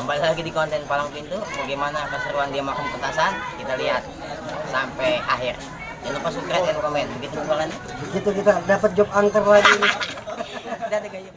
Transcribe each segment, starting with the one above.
Kembali lagi di konten Palang Pintu. Bagaimana keseruan dia makan petasan? Kita lihat sampai akhir. Jangan lupa subscribe dan komen. Begitu jualannya. Begitu kita dapat job anchor lagi nih. Udah ada gaji.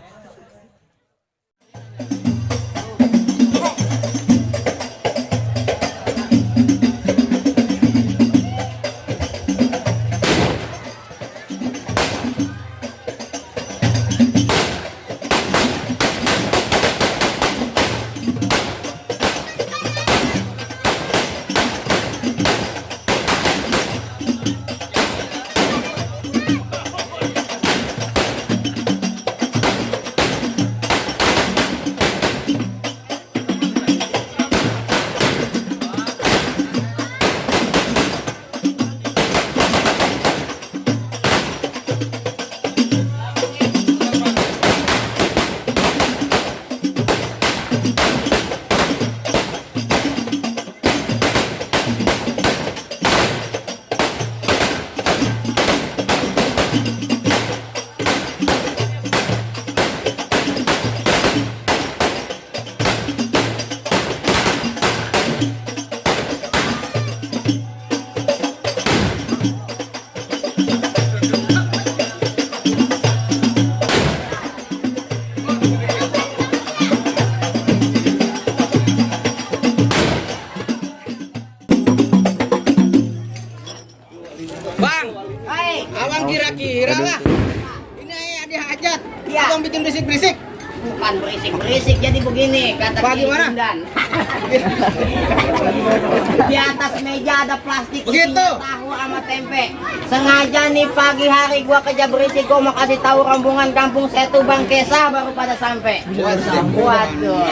Bang, Hai. abang kira-kira lah. Ini ada hajat. Iya. Abang bikin berisik-berisik. Bukan berisik-berisik, jadi begini kata Bagaimana? Bundan. Di atas meja ada plastik Begitu. isinya tahu sama tempe. Sengaja nih pagi hari gua kerja berisik, gua mau kasih tahu rombongan kampung Setu Bang Kesa baru pada sampai. Waduh.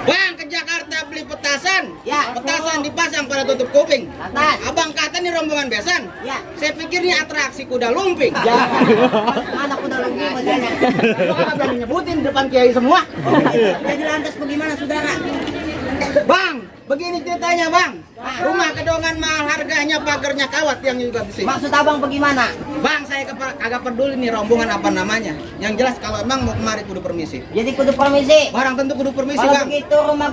Bang, ke Jakarta beli petasan. Ya. Petasan dipasang pada tutup kuping. Atas. Abang kata nih rombongan besan. Ya. Saya pikir ini atraksi kuda lumping. Ya. Anak udah lagi bagiannya. Lu kan berani nyebutin di depan kiai semua. Jadi lantas bagaimana saudara? Bang, begini ceritanya bang. Rumah kedongan mahal harganya, pagarnya kawat yang juga besi. Maksud abang bagaimana? Bang, saya agak peduli nih rombongan apa namanya. Yang jelas kalau emang mau kemari kudu permisi. Jadi kudu permisi. Barang tentu kudu permisi Kalau bang. begitu rumah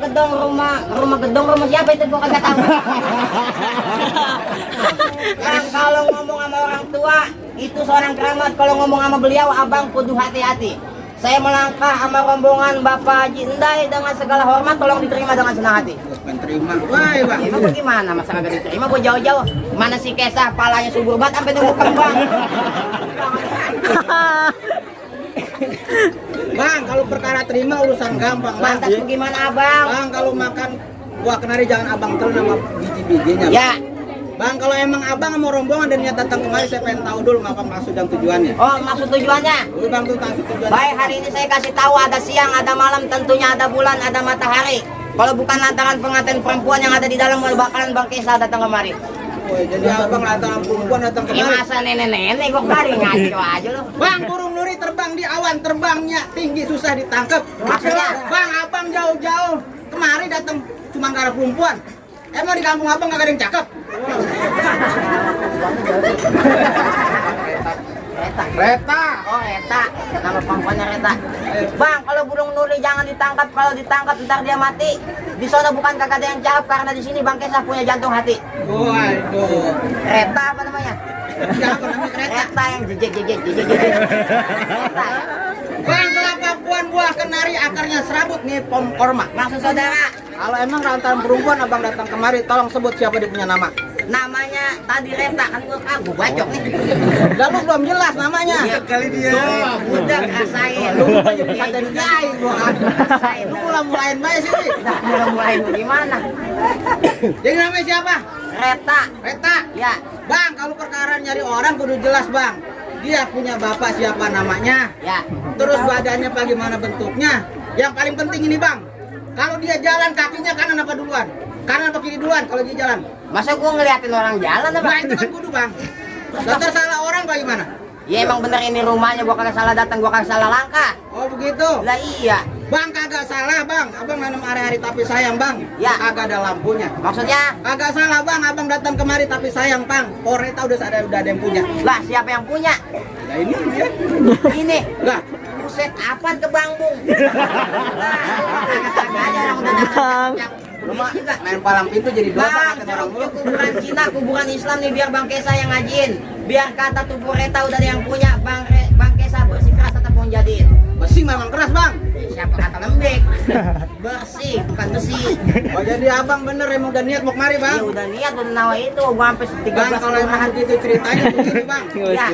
gedong siapa itu gua kagak tahu. Bang, kalau ngomong sama orang tua itu seorang keramat. Kalau ngomong sama beliau abang kudu hati-hati. Saya melangkah sama rombongan Bapak Haji Endai dengan segala hormat, tolong diterima dengan senang hati. Bukan terima. Wah, bang. Emang bagaimana masa kagak diterima? Gua jauh-jauh. Mana si Kesah palanya subur banget sampai nunggu kembang. Bang, kalau perkara terima urusan gampang bang. Lantas bagaimana abang? Bang, kalau makan buah kenari jangan abang telan sama biji-bijinya. Ya. Bang, kalau emang abang mau rombongan dan niat datang kemari, saya pengen tahu dulu apa maksud dan tujuannya. Oh, maksud tujuannya? Dulu bang tuh maksud tujuannya. Baik, hari ini saya kasih tahu ada siang, ada malam, tentunya ada bulan, ada matahari. Kalau bukan lantaran pengantin perempuan yang ada di dalam, bakalan Bang Kesa datang kemari. Woy, jadi abang lantaran perempuan datang Ini kemari. masa nenek-nenek kok kari ngaco aja lo. Bang, burung nuri terbang di awan, terbangnya tinggi susah ditangkap. Maksudnya? Bang, abang jauh-jauh kemari datang cuma karena perempuan. Emang di kampung abang gak ada yang cakep? Reta. Oh, Reta. Nama perempuannya Reta. Bang, kalau burung nuri jangan ditangkap. Kalau ditangkap ntar dia mati. Di sana bukan kagak ada yang cakep karena di sini Bang Kesa punya jantung hati. Waduh. Reta apa namanya? Siapa namanya Reta? Reta yang jejek. Reta. Bang, kelapa puan buah kenari akarnya serabut nih pom korma. Maksud saudara? Kalau emang lantaran perempuan abang datang kemari, tolong sebut siapa dia punya nama. Namanya tadi Reta kan gua kagum bacok nih. Lalu belum jelas namanya. Iya kali dia. Tuh, budak rasain. Lu jadi kata nyai gua. Rasain. Lu mulai-mulain bae sih. Mulai gimana? Jadi namanya siapa? Reta. Reta. Ya. Bang, kalau perkara nyari orang kudu jelas, Bang. Dia punya bapak siapa namanya? Ya. Terus badannya bagaimana bentuknya? Yang paling penting ini, Bang. Kalau dia jalan kakinya kanan apa duluan? Kanan apa kiri duluan kalau dia jalan? Masa gua ngeliatin orang jalan apa? Nah, itu kan kudu, Bang. Lantas salah orang bagaimana? Ya emang bener ini rumahnya, gua kagak salah datang, gua kagak salah langkah. Oh, begitu. Lah iya. Bang, kagak salah, Bang. Abang nanam hari-hari tapi sayang, Bang. Ya. Kagak ada lampunya. Maksudnya? Kagak salah, Bang. Abang datang kemari tapi sayang, Bang. Koreta udah ada yang punya. Lah siapa yang punya? Nah, ini dia. Ini. Lah, Buset, apaan ke Bang Bung? Lah, kagak ada orang Bang. Rumah main palang pintu jadi dosa Bang, kata orang mulu. kuburan Cina, kuburan Islam nih biar Bang Kesa yang ngajiin. Biar kata tubuh reta udah ada yang punya, Bang Kesa bersikeras ataupun jadiin. Besi memang keras bang. Siapa kata lembek? Bersih, bukan besi. Oh jadi abang bener emang udah niat mau kemari bang. Ya udah niat udah nawa itu, gua sampai 13 Bang kalau emang begitu ceritanya begini bang. Ya,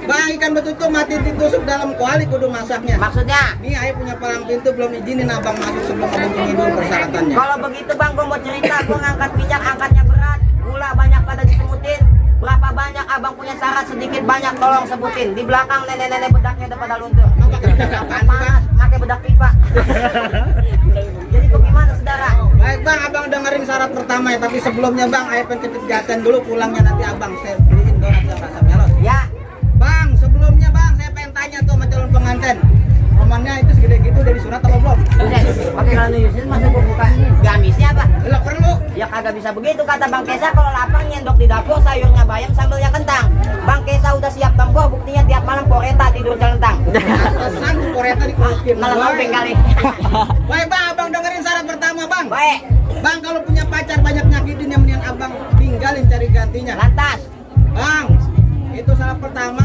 Bang ikan betutu mati ditusuk dalam kuali kudu masaknya. maksudnya Nih ayah punya palang pintu belum izinin abang masuk sebelum abang tidur persyaratannya. kalau begitu Bang, gua mau cerita, gua ngangkat minyak, angkatnya berat, gula banyak pada disebutin. Berapa banyak abang punya syarat sedikit banyak tolong sebutin. Di belakang nenek-nenek bedaknya udah pada luntur. Bang pakai bedak apaan sih, bang? Panas, pakai bedak pipa. Jadi bagaimana saudara? Baik bang, abang dengerin syarat pertama ya. Tapi sebelumnya bang, ayah pengen jaten dulu pulangnya nanti abang saya beliin donat yang rasa melon. Ya, Bang, sebelumnya bang, saya pengen tanya tuh sama calon pengantin. Romannya itu segede gitu dari sunat atau belum? udah pakai kalau nyusun masuk gua buka gamisnya apa? Lah perlu. Ya kagak bisa begitu kata Bang Kesa, kalau lapar nyendok di dapur sayurnya bayam sambelnya kentang. Bang Kesa udah siap tempur, buktinya tiap malam poreta tidur celentang. Atasan koreta dikelukin. Malah ngopeng kali. Baik bang, abang dengerin syarat pertama bang. Baik, Bang kalau punya pacar banyak nyakitin yang mendingan abang tinggalin cari gantinya. lantas. Bang, itu syarat pertama.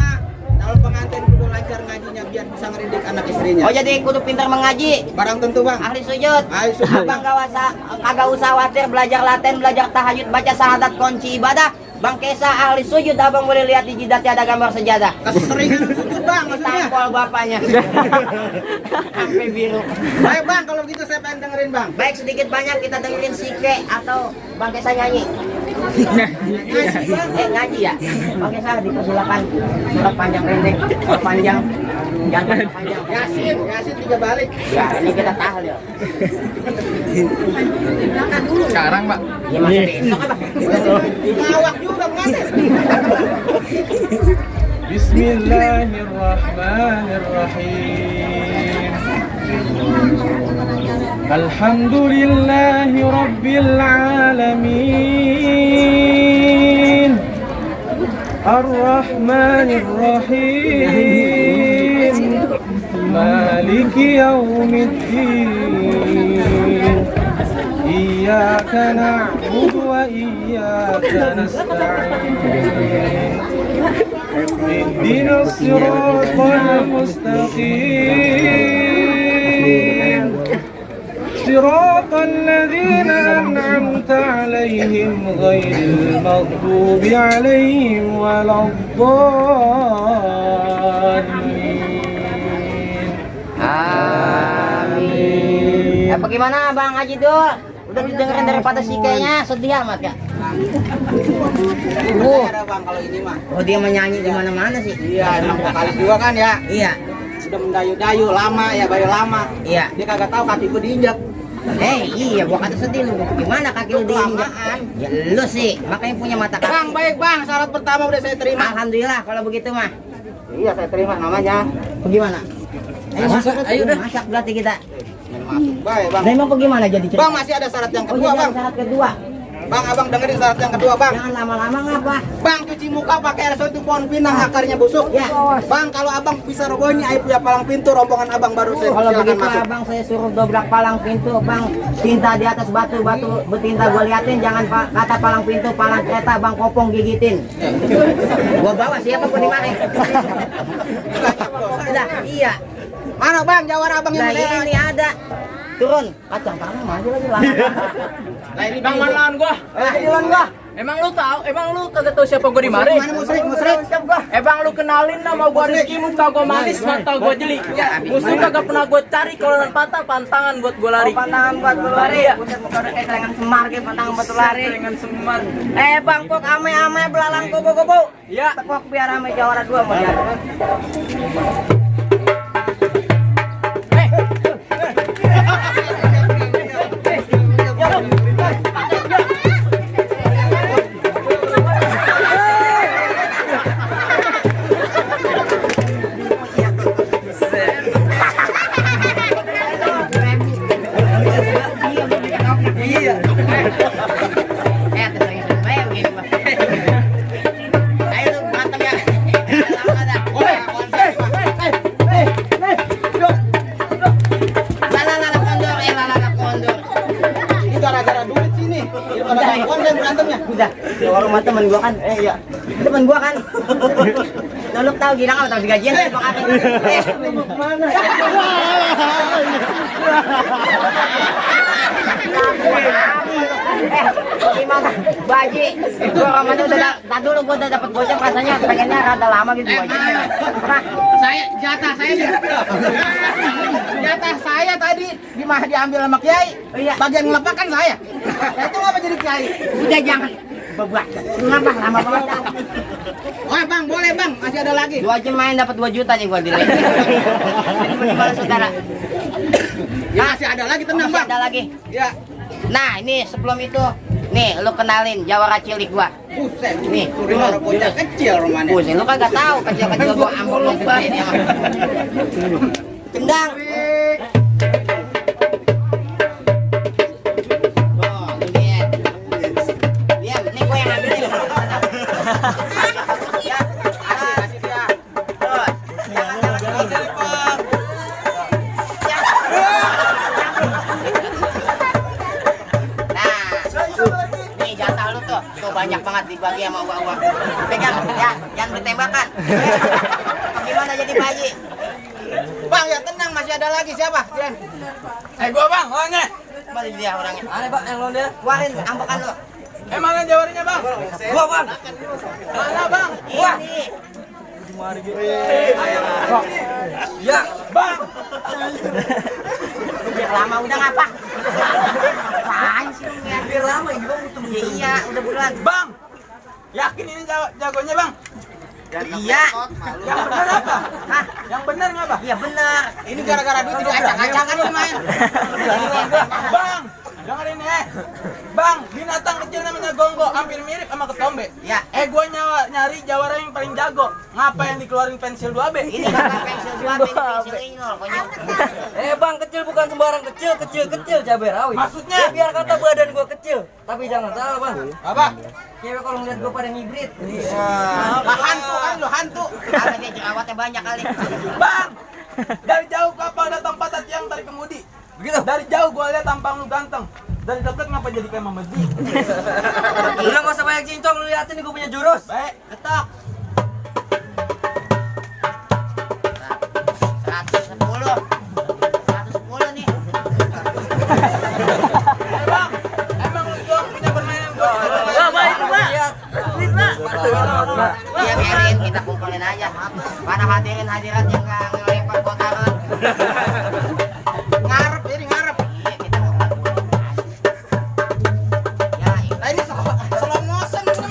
Kalau pengantin kudu lancar ngajinya biar bisa ngeridik anak istrinya. Oh jadi kudu pintar mengaji. Barang tentu bang. Ahli sujud. Ahli sujud. Bang kagak usah khawatir belajar laten, belajar tahajud, baca syahadat kunci ibadah. Bang Kesa ahli sujud, abang boleh lihat di jidatnya ada gambar sejadah. Keseringan sujud bang maksudnya. Tampol bapaknya. Sampai biru. Baik bang, kalau gitu saya pengen dengerin bang. Baik sedikit banyak kita dengerin Sike atau Bang Kesa nyanyi. Ngaji ya. Bang Kesa dipersilakan surat panjang pendek, surat panjang, jangan panjang. Yasin, Yasin 3 balik. Ya ini kita tahlil. Sekarang Pak. Ya masih besok apa? Ngawak juga pengantin. Bismillahirrahmanirrahim. Alhamdulillahi Rabbil Alamin. Ar-Rahmanir-Rahim. Maliki Yawmiddin. Iyyaka na'budu wa iyyaka nasta'in. Ihdinas siratal mustaqim. Siratal ladzina an'amta 'alaihim ghairil maghdubi 'alaihim waladdallin. Amin. Bagaimana Bang Haji Dul? Udah didengerin daripada Sikenya, sedih amat ya? Ada bang kalau ini mah. Oh dia menyanyi di mana-mana sih? Iya, emang vokalis juga kan ya. Iya, Sudah mendayu-dayu lama ya, bayu lama. iya. Dia kagak tahu kaki gua diinjak. Iya, gua kata sedih lu. Gimana kaki lu diinjak? Ya lu sih, makanya punya mata kaki. Bang, baik bang, syarat pertama udah saya terima. Alhamdulillah kalau begitu mah. Iya, saya terima namanya. Bagaimana? Ayo Masak, ayo udah masak berarti kita. Masuk, baik bang. Nah, emang bagaimana jadi cerita? Bang, masih ada syarat yang Oh, kedua jadi bang. syarat kedua. Bang, abang dengerin syarat yang kedua bang. Jangan lama-lama ngapa? Bang, cuci muka pakai air sotu pohon pinang akarnya busuk. Ya. Bang, kalau abang bisa robohnya air punya palang pintu rombongan abang baru saya Kalau silakan begitu masuk. abang saya suruh dobrak palang pintu, bang. Tinta di atas batu, batu betinta gua liatin. Jangan kata palang pintu, palang kereta, bang kopong gigitin. Gua bawa siapa gua dimari? Lah, iya. Mana bang, jawara abang yang Nah ini ada. Turun. Kacang tangan maju lagi lama. Bang manlaan gua. Jalan gua. Emang lu kagak tahu siapa gua di mari? Mana musrik, musrik. Bang lu kenalin nama gua Rizky, muka gua manis, mata gua jeli. Musuh kagak pernah gua cari, kalau patah pantangan buat gua lari. Pantangan buat lu lari ya. Buset muka udah kayak selengan semar kayak pantangan buat lu lari. Dengan semar. Bang Pok ame-ame belalang kubu-kubu. Ya. Tekok biar ame jawara dua mau lihat. Ayo lu berantem ya. Lala kondor. Kapan saya berantemnya? Udah, di rumah temen gua kan. Iya. Temen gua kan. Lalu tahu gila enggak tahu digajian saya Bang Ari. Mana? Gimana? Baji, gua ramanya udah tadi dulu gua udah dapat gocap rasanya pengennya rada lama gitu aja. Saya jatah saya tadi diambil sama Kiai. Iya. Bagian ngelepaskan saya. Itu ngapa jadi Kiai? Udah jangan bebuat. Kenapa lama banget? Oh bang, boleh bang, masih ada lagi. 2 jam main dapat 2 juta nih gua bilang. Gimana saudara? Ya masih ada lagi, tenang Masih bang. ada lagi. Ya. Nah, ini sebelum itu, nih lu kenalin jawara cilik gua. Buset, Nih, udah orang bocah kecil rumahnya. Buset, lu kagak tahu kecil-kecil gua ampun lu gede dia mah. Cendang. Oh, lu lihat. Diam, nih gua yang ambil nih. Ya, Kasih dia. terus. Jangan Nih jatah lu tuh banyak banget dibagi sama gua. Pegang ya, jangan bertembakan. Gimana jadi bayi? Bang ya tenang, masih ada lagi siapa? Dian. Gua bang, orangnya. Kembali dia orangnya. Aneh bang, yang dia. Keluarin ambekan lu. Mana jawabannya bang? Gua bang. Mana bang? Ini. Ya bang. Biar lama udah ngapa? Apaan sih lu ya? Biar lama ini bang. Ya, iya, udah buruan. Bang, yakin ini jagonya bang? Iya. Yang benar apa? Hah? Yang benar nggak bang? Iya benar. Ini gara-gara duit itu acak-acakan ini main. Bang, dengerin ya. Bang, binatang kecil namanya gonggong, hampir mirip sama ketombe. Ya. Gua nyari jawara yang paling jago. Ngapa yang dikeluarin pensil 2B? Ini bukan pensil 2B, ini pensil ini loh, konyol. Bang, kecil bukan sembarang kecil cabai rawit. Maksudnya? Biar kata badan gua kecil, tapi jangan salah bang. Apa? Cewek kalau ngeliat gua pada ngibrit. Hantu kan lu, hantu. Ada dia jerawatnya banyak kali. Bang, dari jauh kapal datang patah tiang tarik kemudi. Begitu? Dari jauh gua lihat tampang lu ganteng. Dari dekat ngapa jadi kayak Mamedi? Udah gak usah banyak cincong, lu liatin nih gua punya jurus. Baik. Ketok. 110 nih. Bang, emang lu doang punya permainan gua? Iya biarin kita kumpulin aja. Mana hadirin yang nggak ngelempar kotaran. Ngarep, jadi ngarep. Iya kita kumpulin. Ya ini. Nah ini slow motion ini mah.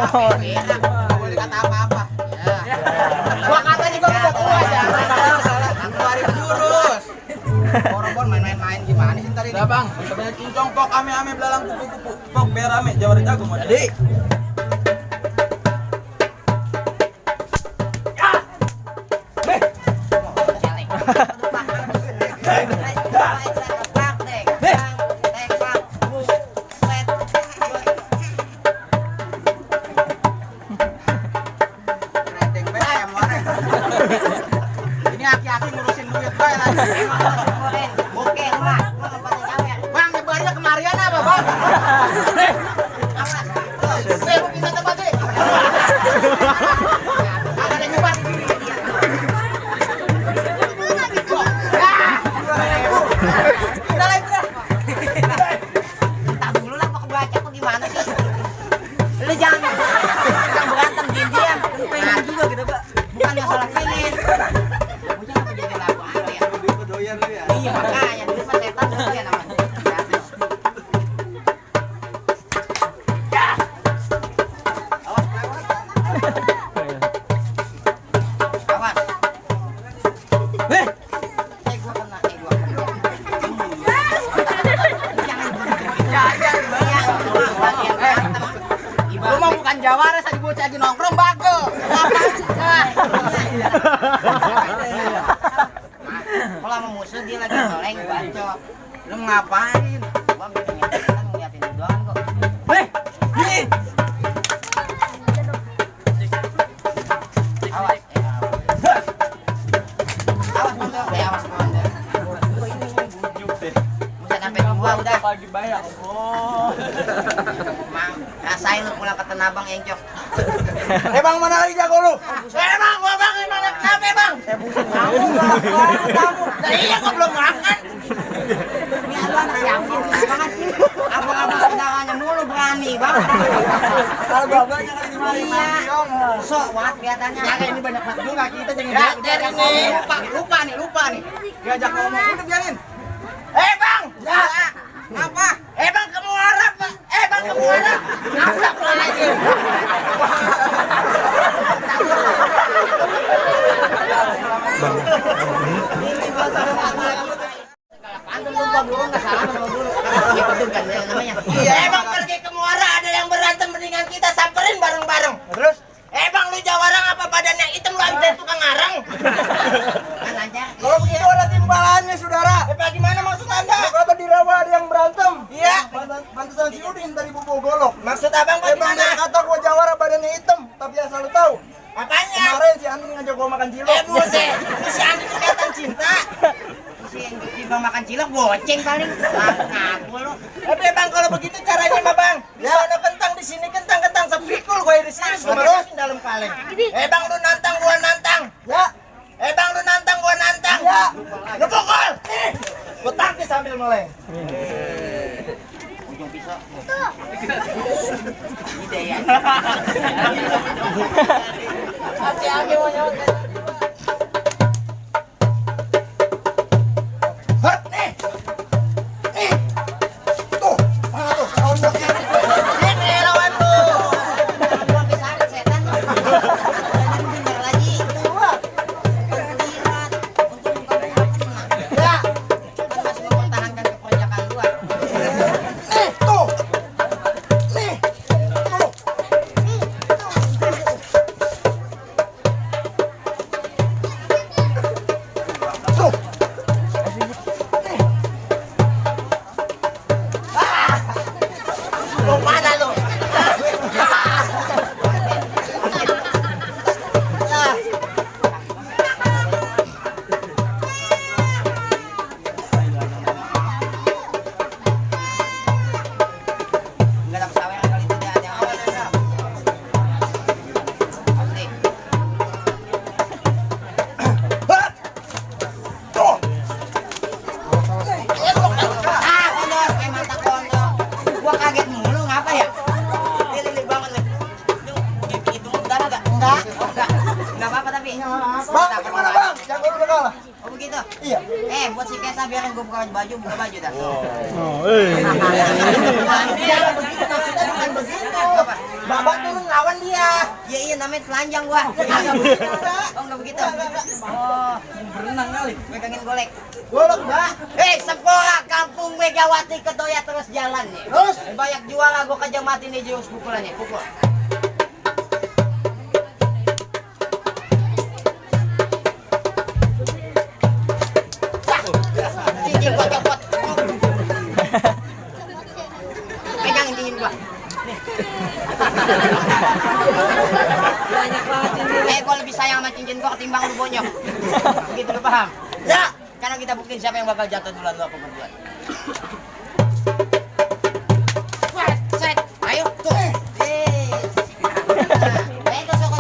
Nggak boleh kata apa-apa. Ya. Gua kata juga udah tua jangan keluarin jurus. Orang main-main gimana sih ntar ini? Udah bang, sebanyak cincong pok ame-ame belalang kupu-kupu. Pok biar rame, jawara jago mau jadi. Rendeng be ayam wareng. Ini aki-aki ngurusin duit bae lagi. Oke, Mbak. Lu ngapa nyawer? Bang, nyebarnya kemarian apa, Bang? Saya mau pindah tempat deh. Ada yang nyebar di sini. Udah lah, udah. Tak dulu lah kok baca kok gimana sih? Lu jangan berantem diam. Pengen juga gitu, Pak. Bukan masalah pengen. Bocah apa jadi lagu apa ya? Iya, makanya dulu mah setan dulu ya namanya. Awas. Gua kena. Lu mah bukan jawara, tadi bocah lagi nongkrong bagel. Kalau sama musuh dia lagi noleng bacok. Lu ngapain? Gua bikin kan ngeliatin lu doang kok. Awas. Awas mandor, awas mandor. Buset sampai gua udah. Pagi bayar. Oh. Mang, rasain lu pulang ke Tanabang Encok. Bang, mana lagi jago lu? Bang, gua bang, emang kenapa bang? Kamu, nah iya gua belum makan. Ini abang siapa banget? Abang-abang saudaranya mulu berani bang. Kalau babanya kali dimari Iya. Sok banget kelihatannya. Ya ini banyak hak juga kita jangan Ya, diajak ini ngomong. Lupa nih. Diajak ngomong udah biarin. Bang! Ya. Apa? Bang kamu Arab, Pak. Bang kamu Arab. Astagfirullahaladzim. Pantun lupa dulu, nggak salah nama dulu. Iya betul kan ya, namanya. Iya, Bang pergi ke Muara ada yang berantem mendingan kita samperin bareng-bareng. Terus? Bang lu jawarang apa badannya hitam lu ambil tukang arang. Kan lancar. Kalau begitu ada timbalannya, saudara. Bagaimana maksud Anda? Kata di rawa ada yang berantem. Iya. Pantesan si Udin tadi bubul golok. Maksud Abang Bang bagaimana? dia kata gua jawara badannya hitam, tapi asal lu tahu. Apanya? Kemarin si Andin ngajak gua makan cilok. Buset, si Andi kelihatan cinta. Si yang tiba makan cilok boceng paling. Ngaku lu. Bang kalau begitu caranya mah Bang. Di sana kentang, di sini kentang sepikul gue di sini terus dalam kaleng. Bang lu nantang gua nantang. Ya. Bang lu nantang gua nantang. Ya. Lu pukul. Gua tangkis sambil meleng. Ujung pisau. Ide ya. Hati-hati mau nyontek. Hah, nih. Tuh, mana tuh? Kawan-kawan. Ini lawan lu. Gua pisahin setan. Jangan bener lagi. Jilat. Untuk muka gua kena. Ya. Kan masih mempertahankan keperjakaan gua. Nih, tuh. Nih. Tuh. Tuh. Mau mana lu? Enggak ada sawer kali itu dia yang awal. Asli. Tuh. Kondor, kayak mata kondor. Gua kaget mulu, ngapa ya? Dia lilik banget nih. Lu, itu udah enggak? Enggak. Enggak apa-apa tapi. Bang, gimana bang? Jago udah kalah. Oh begitu? Iya. Buat si Kesa biarin gua buka baju dah. Jangan begitu maksudnya bukan begitu. Bapak turun lawan dia. Iya namanya telanjang gua. Oh enggak begitu. Oh, berenang kali. Megangin golek. Golok, Mbak. Sepora kampung Megawati Kedoya terus jalan nih. Terus? Banyak juara gua kejam mati nih jurus pukulannya. Pukul. Cincin gua copot. Pegangin cincin gua. Nih. Banyak banget cincin. Gua lebih sayang sama cincin gua ketimbang lu bonyok. Begitu lu paham? Ya. Karena kita buktiin siapa yang bakal jatuh duluan lu apa berdua. Set. Ayo tuh. Itu sok.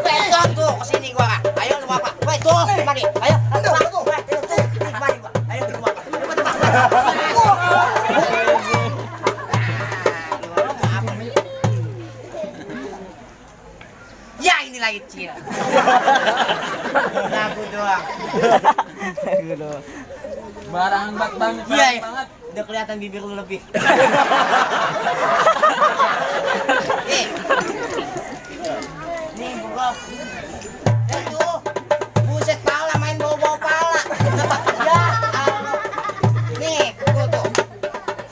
Beton tuh kesini gua. Ayo lu apa? Weh tuh kemari. Ayo. Kemari gua. Ayo lu apa? Ya ini lagi Cil. Lagu doang. Barang banget. Iya. Udah kelihatan bibir lu lebih. Nih pukul. Tuh. Buset pala main bawa pala. Ya. Nih pukul tuh.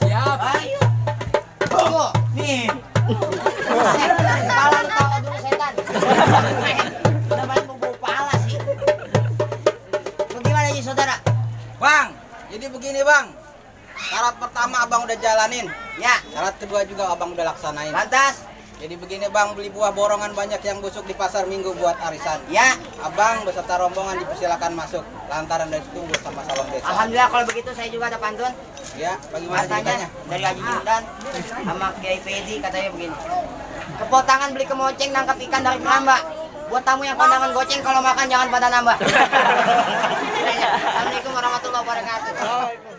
Siap. Ayo. Pukul. Nih. Buset. Pala lu tahu dulu setan. Udah main bawa pala sih. Bagaimana sih saudara? Bang, jadi begini bang. Syarat pertama abang udah jalanin. Ya. Syarat kedua juga abang udah laksanain. Lantas. Jadi begini bang, beli buah borongan banyak yang busuk di pasar minggu buat arisan. Ya, Abang beserta rombongan dipersilakan masuk, lantaran dari tunggu sama salon desa. alhamdulillah kalau begitu saya juga ada pantun. Ya, bagaimana ceritanya? Katanya dari Haji Jundan sama Kiai Pedi katanya begini. Kepotangan beli kemoceng nangkap ikan dari keramba. Buat tamu yang pandangan goceng kalau makan jangan pada nambah. Assalamualaikum warahmatullahi wabarakatuh.